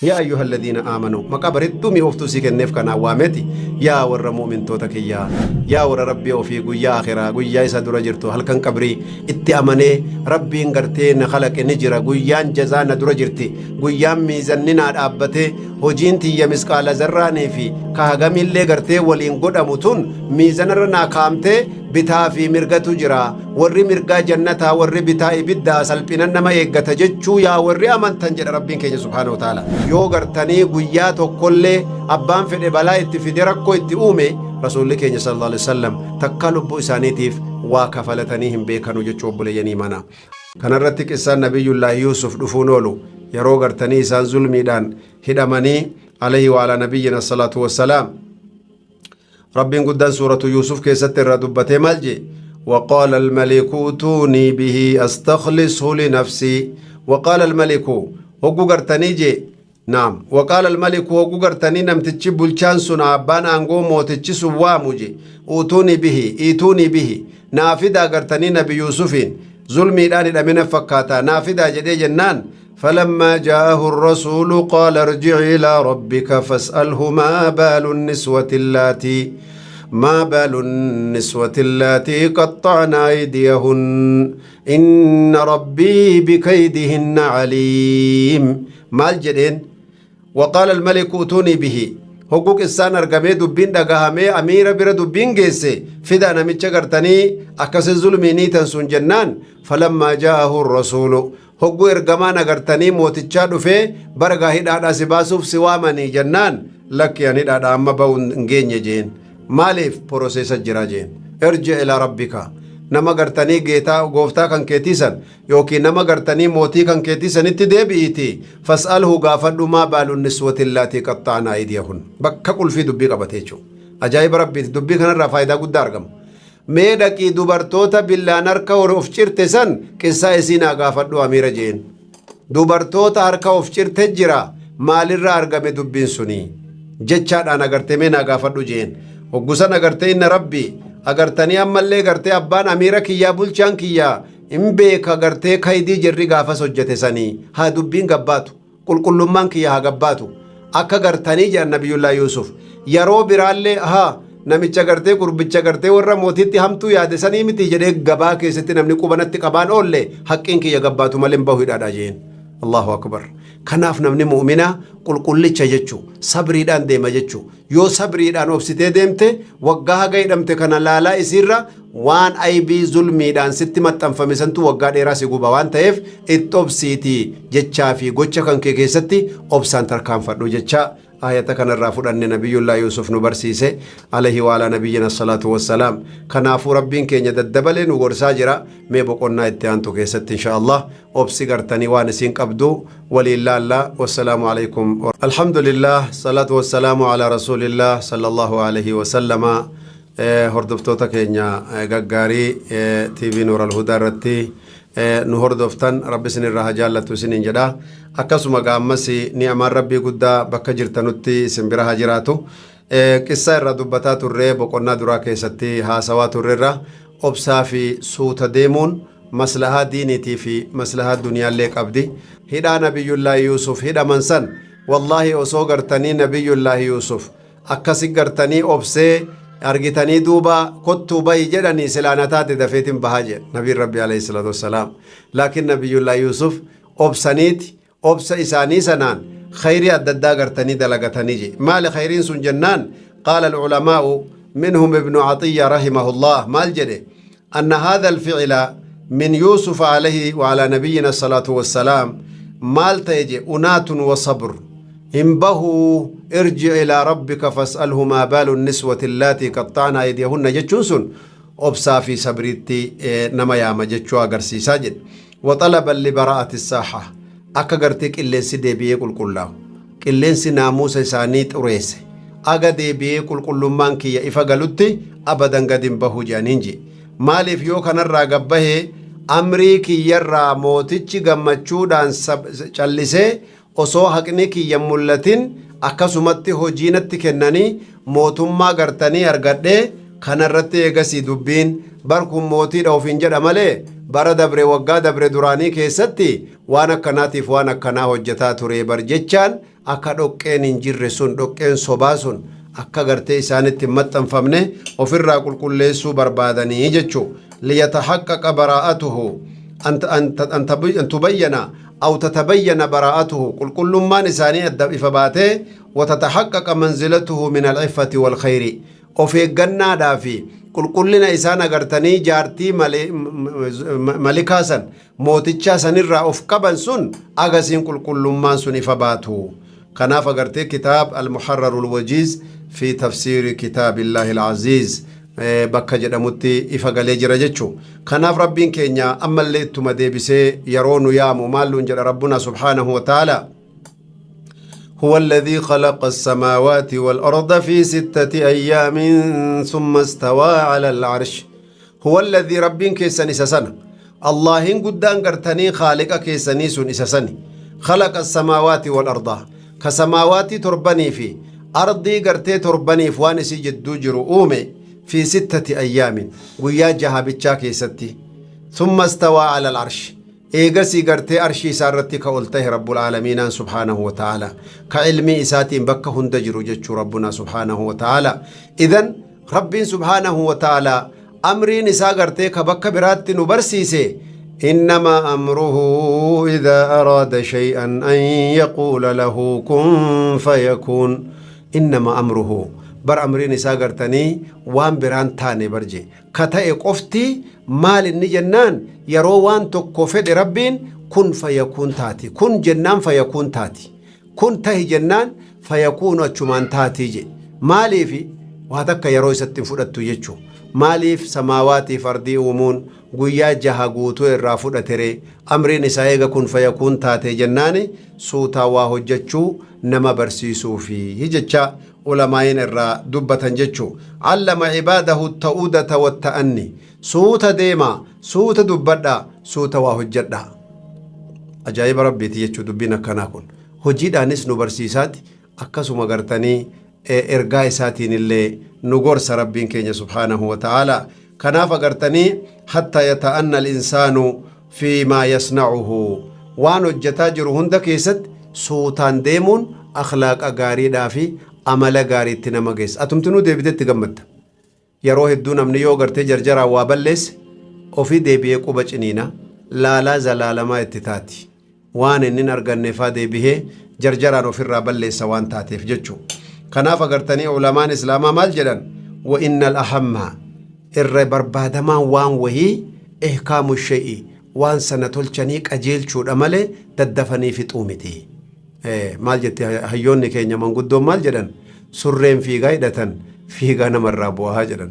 Yaa ayyuhalladiina aamanuu maqaa bareedduu mi'ooftuu sii kenneef kanaan waameeti yaa warra mu'mintoota kiyyaa yaa warra Rabbii ofii guyyaa akhiraa guyyaa isa dura jirtu halkan qabrii itti amanee Rabbiin gartee na kalaqe ni jira guyyaan jazaa na dura jirti guyyaan miizanni naa dhaabbatee hojiin tiyya misqaala zarraanii fi ka hagamillee gartee waliin godhamu tun miizanarra naa kaamtee bitaa fi mirgatu jira warri mirgaa jannataa warri bitaa ibiddaa salphinan nama eeggata jechuu yaa warri amantan jedha Rabbiin keenya subhaanahu wa ta'ala. Yoo gartanii guyyaa tokkollee abbaan fedhe balaa itti fide rakkoo itti uume, Rasuulli keenya sallallahu alaihi wasallam takkaa lubbuu isaaniitiif waa kafalatanii hin beekanu jechuu obboleeyyan iimaanaa. Kanarratti qissaan Nabiyyullaahi Yuusuf dhufuun oolu yeroo gartanii isaan zulmiidhaan hidhamanii alayhi wa alaa nabiyyina salaatu wassalaam. Rabbiin guddaan suuratu Yuusuf keessatti irraa dubbatee maal jee? وقال الملك ائتوني به أستخلصه لنفسي. وقال الملك هقو قرتني جي نعم، وقال الملك هقو قرتني نمتشي بلشان سن أبان أنغو موتشي سوامو جي ائتوني به ائتوني به نافدا قرتني نبي يوسفين ظلمي الآن الأمين فكاتا نافدا جدي جنان. فلما جاءه الرسول قال ارجع إلى ربك فاسأله ما بال النسوة اللاتي ما بال النسوة اللاتي قطعن أيديهن إن ربي بكيدهن عليم. مال جدين وقال الملك ائتوني به hogguu qissaan argamee dubbiin dhagahamee amiira bira dubbiin geesse fidaa namicha gartanii akkasi zulmii niitan sun jennaan. Falammaa jaa'ahu rasuulu hogguu ergamaan agartanii mootichaa dhufee bara hidhaadhaa si baasuuf si waamanii jennaan, lakki ani hidhaadhaa amma ba'u hin geenye jeen. Maaliif? Process jira jeen. Irji ilaa rabbika, nama gartanii geetaa gooftaa kan keetiisan yookiin nama gartanii mootii kan keetiisanitti deebi'iiti fas'alhu gaafadhu maa baalu niswati illaatii qaxxa'ana aydiyahun. Bakka qulfii dubbii qabate jechuudha. Ajaa'iba Rabbiiti, dubbii kanarraa faayidaa guddaa argama. Mee dhaqii dubartoota billaan harka of cirte san qissaa isii naa gaafadhu amiira jeen. Dubartoota harka of cirte jira, maalirraa argame dubbiin suni jechaadhaan agartee mee naa gaafadhu jeen. Hoggusan agartee inna Rabbi agartanii ammallee gartee abbaan amiira kiyyaa bulchaan kiyyaa hin beeka gartee kaydii jirri gaafas hojjete sanii haa dubbiin gabbaatu, qulqullummaan kiyya haa gabbaatu akka gartanii jedhan. Nabiyyullaa Yuusuf yeroo biraallee haa namicha gartee gurbicha gartee warra mootiitti hamtuu yaade sanii miti jedhee gabaa keessatti namni qubanatti qabaan oolle haqqiin kiyya gabbaatu malee hin bahu hidhaadha jeen. Allahu akbar. Kanaaf namni mu'minaa qulqullicha jechuu sabriidhaan deema jechuu. Yoo sabriidhaan obsitee deemte waggaa haga hidhamte kana laalaa isiirra waan aybii zulmiidhaan sitti maxxanfame santu waggaa dheeraa si guba waan ta'eef itti obsiitii jechaa fi gocha kan kee keessatti obsaan tarkaanfadhu jecha ayata kanarraa fudhanne Nabiyyullaa Yuusuf nu barsiise alayhi waalaa nabiyyina salaatu wassalaam. Kanaafuu Rabbiin keenya daddabalee nu gorsaa jira. Mee boqonnaa itti aantu keessatti insha Allah obsi gartanii waan isiin qabdu waliin laalla. Wassalaamu alaikum. Alhamdulillah, salaatu wassalaamu ala rasuulillah sallallahu alaihi wasallama. Hordoftoota keenya gaggaarii TV Nuur Alhudaa irratti nu hordoftan, Rabbi isin irraa haa jaallatu isiniin jedha. Akkasuma gaammas ni'amaan Rabbii guddaa bakka jirtanutti isin bira haa jiraatu. Qissaa irraa dubbataa turre, boqonnaa duraa keessatti haasawaa turrerra obsaa fi suuta deemuun maslahaa diiniitii fi maslahaa duniyaallee qabdi. Hidhaa Nabiyyullaahi Yuusuf hidhaman san wallaahi osoo gartanii Nabiyyullaahi Yuusuf akkasi gartanii obsee argitanii duuba kottuu bahi jedhanii silaa na taate dafeetin bahaa jedhe nabiin Rabbi alayhi salaatu wassalaam. Laakiin Nabiyyullaahi Yuusuf obsaniiti obsa isaanii sanaan khayrii adda addaa gartanii dalagatanii je. Maali khayriin sun jennaan, qaala alculamaa'u minhum Ibnu Caxiyya rahimahullah maal jedhe? Anna haadha alficila min Yuusuf alayhi wa alaa nabiyyina salaatu wassalaam maal ta'e je? Unaatun wa sabr hin bahuu irji ilaa rabbika fas'alhu maa baalu niswati allaatii qaxxa'na aydiyahunna jechuun sun obsaa fi sabriitti nama yaama jechuu agarsiisaa jedhe. Waxalaban libara'ati saaha akka gartee qilleensi deebi'ee qulqullaa'u, qilleensi naamuusa isaanii xureesse aga deebi'ee qulqullummaan kiyya ifa galutti abadan gad hin bahu jedhaniin je. Maaliif? Yoo kanarraa gabbahee amrii kiyyarraa mootichi gammachuudhaan callisee osoo haqni kiyya hin mul'atin akkasumatti hojii natti kennanii mootummaa gartanii argadhee kanarratti eegasii dubbiin bar kun mootiidha ofiin jedha malee bara dabre waggaa dabre duraanii keessatti waan akkanaatiif waan akkanaa hojjetaa ture bar jechaan. Akka dhoqqeen hin jirre sun, dhoqqeen sobaa sun akka gartee isaanitti hin maxxanfamne ofirraa qulqulleessuu barbaadanii jechuu. Liyatahaqqaqa baraa'atuhu an tubayyana aw tatabayyana baraa'atuhu, qulqullummaan isaanii adda ifa baatee, watatahaqqaqa manzilatuhu min al-iffati wal khayri, of eeggannaadhaa fi qulqullina isaan agartanii jaartii malikaa san, mootichaa sanirraa of qaban sun, agasiin qulqullummaan sun ifa baatu. Kanaaf agartee kitaab Al-Muharrarul Wajiiz fi tafsiiri kitaabillaahi al-Aziiz bakka jedhamutti ifa galee jira jechuu. Kanaaf Rabbiin keenya ammallee ittuma deebisee yeroo nu yaamu maal nuun jedha Rabbuna subhaanahu wa ta'ala? هو الذي خلق السماوات والأرض في ستة أيام ثم استوى على العرش. هو الذي، ربين كيسن إسا سنة، اللهين قدان قرتني خالق كيسني سن إسا سني، خلق السماوات والأرض، كسماوات تربني في أرضي قرتي تربني فوانسي جدو جرو أومي، في ستة أيام، ويا جها بيتشا كيستي، ثم استوى على العرش، eegasii gartee arshii isaa irratti ka ol tahe Rabbul Aalamiinaan subhaanahu wa ta'ala, ka ilmii isaatiin bakka hunda jiru jechuu Rabbuna subhaanahu wa ta'ala. Idan Rabbiin subhaanahu wa ta'ala amriin isaa gartee ka bakka biraatti nu barsiise, إنما أمره إذا أراد شيئا أن يقول له كن فيكون. إنما أمره، bar amriin isaa gartanii waan biraan taane barje ka ta'e qofti maal inni jennaan, yeroo waan tokko fedhe Rabbiin kun fayakuun taati, kun jennaan fayakuun taati, kun tahi jennaan fayakuunu achumaan taatii je. Maaliifi waa takka yeroo isatti hin fudhattu jechuu. Maaliif samaawaatiif ardii uumuun guyyaa 6 guutuu irraa fudhatere? Amriin isaa eega kun fayakuun taate jennaani suutaa waa hojjechuu nama barsiisuufi jecha ulamaa'iin irraa dubbatan jechuu. Allama cibaadahu ta'udata watta'anni, suuta deemaa, suuta dubbadhaa, suuta waa hojjedhaa. Ajaa'iba Rabbiiti jechuu. Dubbiin akkanaa kun hojiidhaanis nu barsiisaati, akkasuma gartanii ergaa isaatiin illee nu gorsa Rabbiin keenya subhaanahu wa ta'ala. Kanaaf agartanii, hattaa yata'anna al-insaanu fi maa yasna'uhu, waan hojjetaa jiru hunda keessatti suutaan deemuun akhlaaqa gaariidhaa fi amala gaariitti nama geessa. Atumtinuu deebitetti gammadda. Yeroo hedduu namni yoo gartee jarjaraan waa balleesse ofii deebi'ee quba ciniina, laalaa zalaalamaa itti taati. Waan inni hin arganneefaa deebihee jarjaraan ofirraa balleessa waan taateef jechuu. Kanaaf agartanii ulamaan Islaamaa maal jedhan? Wa innal ahamma, irra barbaadamaan waan wahii, ihkaamu shay'i, waan sana tolchanii qajeelchuudha malee daddafanii fixuu miti. Maal jette hayyoonni keenya manguddoon? Maal jedhan? Surreen fiigaa hidhatan fiigaa namarraa bu'aa jedhan.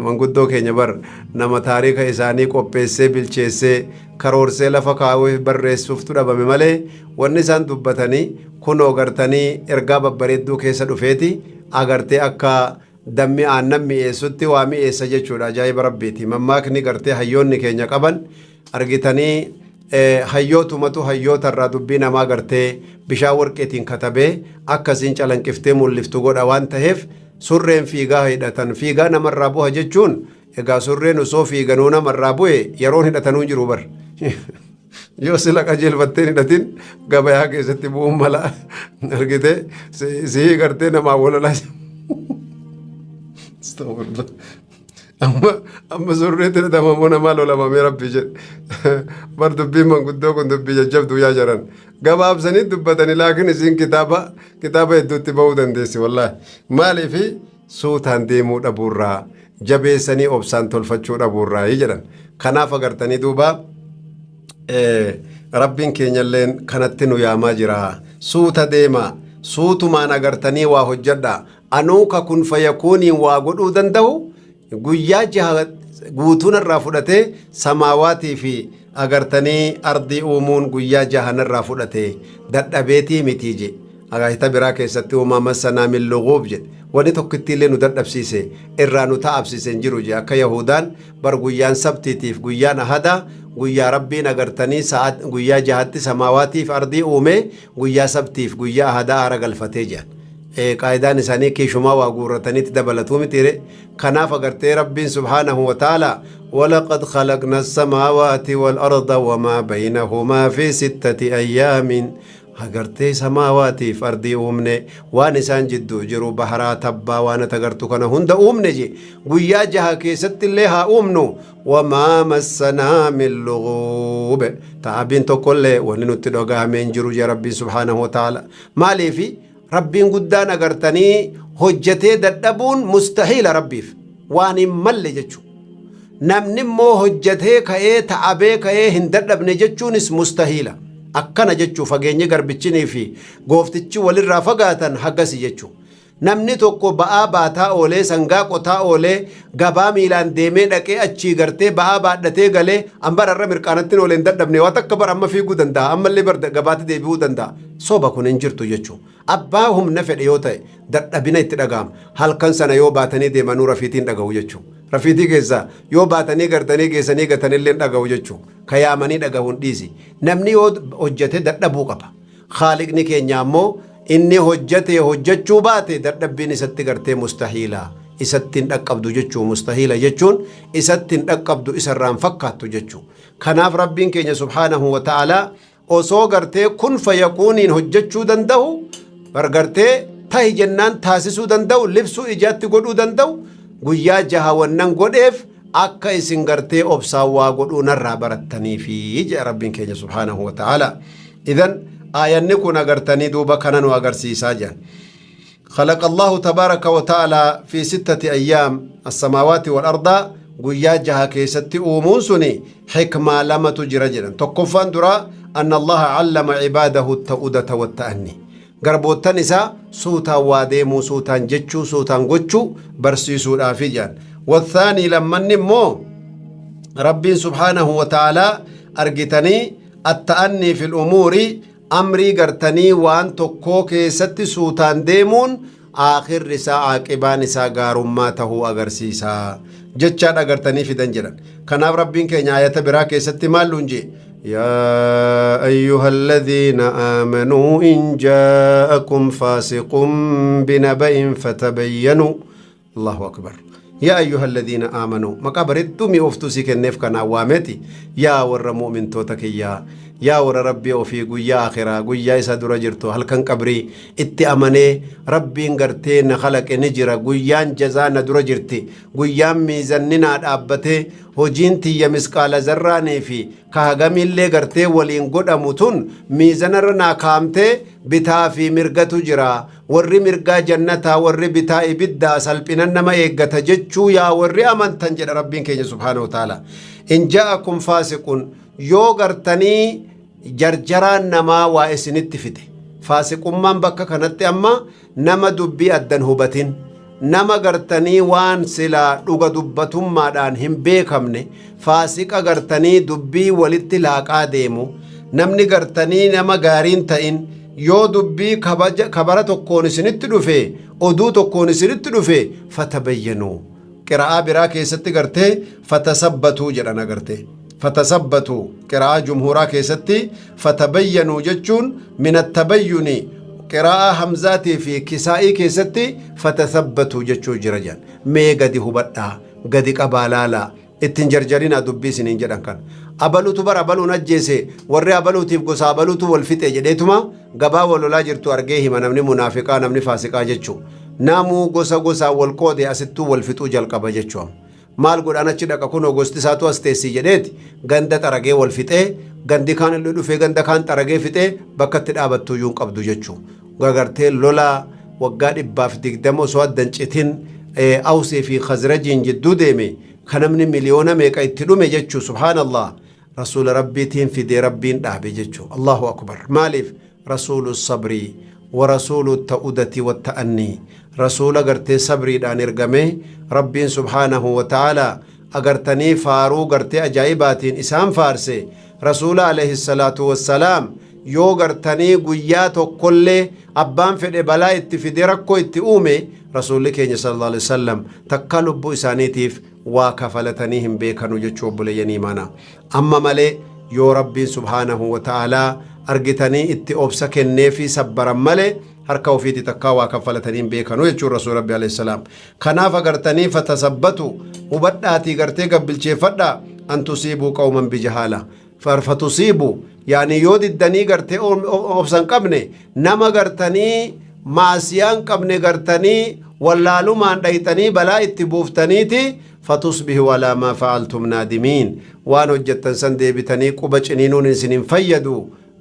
Manguddoo keenya bar nama taariika isaanii qopheessee, bilcheessee, karoorsee lafa kaa'uu barreessuuftu dhabame malee, wanni isaan dubbatanii kunoo gartanii ergaa babbareedduu keessa dhufeeti agartee akka dammi aannan mi'eessutti waa mi'eessa jechuudha. Ajaa'iba Rabbiiti. Mammaakni gartee hayyoonni keenya qaban argitanii, hayyootumatu hayyoota irraa dubbii namaa gartee bishaan warqeetiin katabee akkasiin calanqiftee mul'iftu godha waan ta'eef, surreen fiigaa hidhatan fiigaa namarraa bu'a jechuun, egaa surreen osoo fiiganuu namarraa bu'e yeroon hidhatanuu jiru bar. Yoo sila qajeelfattee hidhatin gabayaa keessatti bu'uun mala argite sihii gartee namaa walalaa. Astaghfirullah. Amma surreetti hidhatama moo namaa lolamamee Rabbi jedhe. Bar dubbiin manguddoo kun dubbii jajjabduu yaa jaran. Gabaabsanii dubbatanii, laakiin isiin kitaaba hedduutti ba'uu dandeessi wallaahi. Maaliifi suutaan deemuu dhabuurraa, jabeessanii obsaan tolfachuu dhabuurraa jedhan. Kanaaf agartanii duuba Rabbiin keenyalleen kanatti nu yaamaa jira. Suuta deema. Suutumaan agartanii waa hojjedha. Anuu ka kun fayakuuniin waa godhuu danda'u guyyaa 6 guutuu narraa fudhatee, samaawaatii fi agartanii ardii uumuun guyyaa 6 narraa fudhate, dadhabeetii mitii je. Agaahita biraa keessatti وما مسنا من لغوب jedhe. Wanni tokkitti illee nu dadhabsiise, irraa nu ta'absiise hin jiru je. Akka Yahudaan bar guyyaan sabtiitiif guyyaan ahadaa guyyaa Rabbiin agartanii sa'aat guyyaa 6tti samaawaatiif ardii uume, guyyaa sabtiif guyyaa ahadaa aara galfatee jedhan. Qaayidaan isaanii kiishumaa waa guurrataniitti dabalatuu mitiire. Kanaaf agartee Rabbiin subhaanahu wa ta'ala ولقد خلقنا السماوات والأرض وما بينهما في ستة أيام. Agartee samaawaatiif ardii uumne, waan isaan jidduu jiru, baharaa, tabbaa, waan ati agartu kana hunda uumne je. Guyyaa jaha keessatti illee haa uumnu. Wamaa massanaa min luguub. Ta'abiin tokkollee wanni nutti dhagahame hin jiru je Rabbiin subhaanahu wa ta'ala. Maaliifi Rabbiin guddaan agartanii hojjetee dadhabuun mustahiila Rabbiif. Waan hin malle jechuudha. Namni immoo hojjetee ka'ee ta'abee ka'ee hin dadhabne jechuunis mustahiila. Akkana jechuu fageenyi garbichinii fi gooftichi walirraa fagaatan hagasi jechuu. Namni tokko ba'aa baataa oolee, sangaa qotaa oolee, gabaa miilaan deemee dhaqee achii gartee ba'aa baadhatee galee an bara irra mirqaanattiin oolee hin dadhabne waa takka bara amma fiiguu danda'a ammallee bar gabaatti deebi'uu danda'a. Soba kun hin jirtu jechuu. Abbaa humna fedhe yoo ta'e dadhabina itti dhaga'ama. Halkan sana yoo baatanii deemanuu rafiitiin dhaga'u jechuu. Rafiitii keessaa yoo baatanii gartanii geessanii gatanillee hin dhaga'u jechuu. Ka yaamanii dhagahuun dhiisi. Namni yoo hojjete dadhabuu qaba. Khaaliqni keenya ammoo inni hojjate hojjachuu baate dadhabbiin isatti gartee mustahiila. Isatti hin dhaqqabdu jechuu mustahiila jechuun isatti hin dhaqqabdu isarraa hin fakkaattu jechuu. Kanaaf Rabbiin keenya subhaanahu wa ta'aalaa osoo gartee kun fayakuuniin hojjechuu danda'u bar gartee tahi jennaan taasisuu danda'u libsuu ijaatti godhuu danda'u guyyaa jaha wannan godheef akka isin gartee obsaan waa godhuu narraa barattaniifi jedha Rabbiin keenya subhaanahu wa ta'ala. Idan aayanni kun agartanii duuba kana nu agarsiisaa jedhan. خلق الله تبارك وتعالى في ستة أيام السماوات والأرض guyyaa jaha keessatti uumuun suni xikmaa lamatu jira jedhan. Tokkoffaan dura أن الله علم عباده التؤدة والتأني. Garboottan isaa suutaan waa deemuu, suutaan jechuu, suutaan gochuu barsiisuudhaafi jedhan. والثاني lammanni immoo Rabbiin سبحانه وتعالى argitanii التأني في الأمور amrii gartanii waan tokkoo keessatti suutaan deemuun aakhirri isaa aaqibaan isaa gaarummaa tahuu agarsiisa jechaadha gartanii fidan jedhan. Kanaaf Rabbiin keenya ayata biraa keessatti maal nuun jee? يا أيها الذين آمنوا إن جاءكم فاسق بنبأ فتبينوا. الله أكبر. يا أيها الذين آمنوا maqaa bareedduu mi'ooftuu si kenneef kanaa waameeti yaa warra mu'mintoota kiyyaa, yaa warra Rabbii ofii guyyaa akhiraa guyyaa isa dura jirtu halkan qabrii itti amanee Rabbiin gartee na kalaqe ni jira, guyyaan jazaa na dura jirti, guyyaan miizanni naa dhaabbatee hojiin tiyya misqaala zarraanii fi ka hagamillee gartee waliin godhamu tun miizanarra naa kaamtee bitaa fi mirgatu jira, warri mirgaa jannataa, warri bitaa ibiddaa, salphinan nama eeggata jechuu yaa warri amantan jedha Rabbiin keenya سبحانه وتعالى. إن جاءكم فاسق yoo gartanii jarjaraan namaa waa isinitti fide. Faasiqummaan bakka kanatti amma nama dubbii addan hubatin, nama gartanii waan silaa dhuga dubbatummaadhaan hin beekamne, faasiqa gartanii dubbii walitti laaqaa deemu, namni gartanii nama gaariin ta'in yoo dubbii kabara tokkoon isinitti dhufe, oduu tokkoon isinitti dhufe, فتبينوا. Qira'aa biraa keessatti gartee فتثبتوا jedhan agartee. فتثبتوا qira'aa jumhuuraa keessatti فتبينوا jechuun من التبين. Qiraa'aa Hamzaatii fi Kisaa'ii keessatti فتثبتوا jechuu jira jedhan. Mee gadi hubadhaa, gadi qabaa laalaa, ittiin jarjarinaa dubbii isiniin jedhan kan. Abaluutu bara abaluun ajjeese, warri abaluutiif gosa abaluutu wal fixe jedheetuma gabaa wal lolaa jirtu argee hima namni munaafiqaa, namni faasiqaa jechuu. Namuu gosa gosaan wal qoode asittuu wal fixuu jalqaba jechuu. Maal godhaan achi dhaqa kunoo gosti isaatu as teessii jedheeti ganda xaragee wal fixee gandi kaan illee dhufee ganda kaan xaragee fixee bakka itti dhaabattu iyyuu hin qabdu jechuu. Gagartee lolaa waggaa 120 osoo addan citin Awsii fi Khazrajiin jidduu deeme kan namni miliyoona meeqa itti dhume jechuu. سبحان الله, rasuula Rabbiitiin fidee Rabbiin dhaabe jechuu. الله أكبر. Maaliif? رسول الصبر ورسول التؤدة والتأني, rasuula gartee sabriidhaan ergame Rabbiin سبحانه وتعالى agartanii faaruu gartee ajaa'ibaatiin isaan faarse rasuula عليه الصلاة والسلام. Yoo gartanii guyyaa tokkollee abbaan fedhe balaa itti fide, rakkoo itti uume, rasuulli keenya صلى الله عليه وسلم takka lubbuu isaaniitiif waa kafalatanii hin beekanu jechuu. Obboleeyyan imaanaa, amma malee yoo Rabbiin سبحانه وتعالى argitanii itti obsa kenneefi sabbaran malee harka ofiiti takkaa waa kaffalatanii hin beekanu jechuun rasuul Rabbi عليه السلام. Kanaaf agartanii فتثبتوا hubadhaatii gartee gabbilcheeffadhaa. أن تصيبوا قوما بجهالة فتصيبوا Yaani yoo diddanii gartee obsa hin qabne, nama gartanii maasiyaa hin qabne gartanii wallaalumaan dhayxanii balaa itti buuftaniiti, fatusbihu alaa maa fa'altum naadimiin, waan hojjettan san deebitanii quba ciniinuun isin hin fayyadu,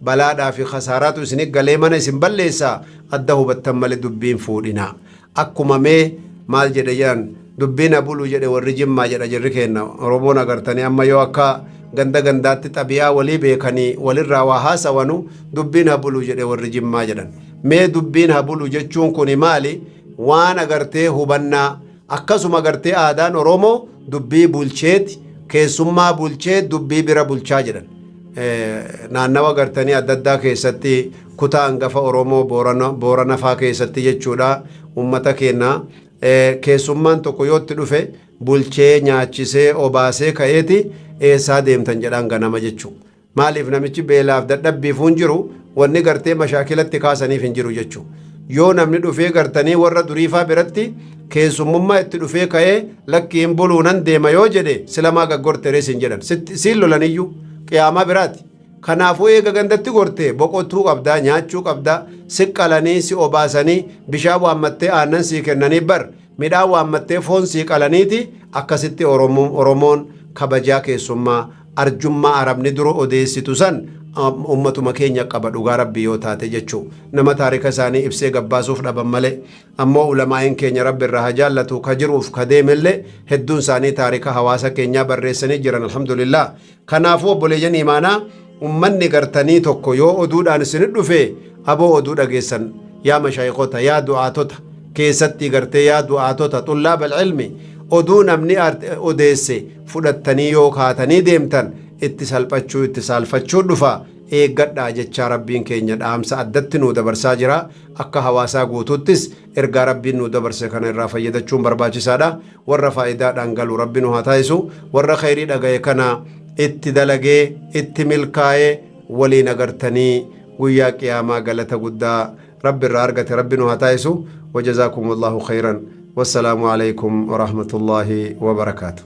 balaadhaa fi khasaaraatu isin galee mana isin balleessa. Adda hubattan malee dubbiin fuudhinaa. Akkuma mee maal jedhe jedhan, dubbiin habulu jedhe warri Jimmaa jedha. Jirri keenna Oromoon agartanii amma yoo akka ganda gandaatti xabi'aa walii beekanii walirraa waa haasawanu, dubbiin habulu jedhe warri Jimmaa jedhan. Mee dubbiin habulu jechuun kuni maali? Waan agartee hubannaa akkasuma agartee aadaan Oromoo dubbii bulcheeti, keessummaa bulchee dubbii bira bulchaa jedhan. Naannawa gartanii adda addaa keessatti, kutaa hangafa Oromoo Boorana faa keessatti jechuudha, ummata keenya keessummaan tokko yoo itti dhufe bulchee nyaachisee obaasee ka'eeti eessaa deemtan jedhaan ganama jechuudha. Maaliif? Namichi beelaaf dadhabbiifuu hin jiru, wanni gartee mashaakilatti kaasaniif hin jiru jechuudha. Yoo namni dhufee gartanii warra duriifaa biratti keessummummaa itti dhufee ka'ee lakkii hin buluu nan deema yoo jedhe, silamaa gaggorte siin jedhan, siin lolaniyyuu qiyaamaa biraati. Kanaafuu eega gandatti gortee boqotuu qabdaa, nyaachuu qabdaa, si qalanii si obaasanii, bishaan waammattee aannan sii kennanii, bar midhaan waammattee foon sii qalaniiti. Akkasitti Oromoon kabajaa keessummaa, arjummaa Arabni dura odeessitu san ummatuma keenya qaba, dhugaa Rabbii yoo taate jechuu. Nama taarika isaanii ibsee gabbaasuuf dhaban malee, ammoo ulamaa'iin keenya, Rabbi irraa haa jaallatu, ka jiruuf ka deemellee, hedduun isaanii taarika hawaasa keenyaa barreessanii jiran, alhamdulillah. Kanaafuu obboleeyyan imaanaa, ummanni gartanii tokko yoo oduudhaan isinit dhufe, aboo oduu dhageessan, yaa mashaayikota, yaa du'aatota keessatti gartee, yaa du'aatota, xullaaba ilmi, oduu namni odeesse fudhattanii yoo kaatanii deemtan itti salphachuu, itti saalfachuu dhufa, eeggadhaa jechaa Rabbiin keenya dhaamsa addatti nuu dabarsaa jira. Akka hawaasaa guutuuttis ergaa Rabbiin nuu dabarse kana irraa fayyadachuun barbaachisaadha. Warra faayidaadhaan galu Rabbi nu haa taasisu. Warra khayrii dhagaye kana itti dalagee itti milkaa'ee waliin agartanii guyyaa qiyaamaa galata guddaa Rabbi irraa argate Rabbi nu haa taasisu. Wajazaakumullahu khayran, wassalaamu alaykum warahmatullaahi wabarakaatu.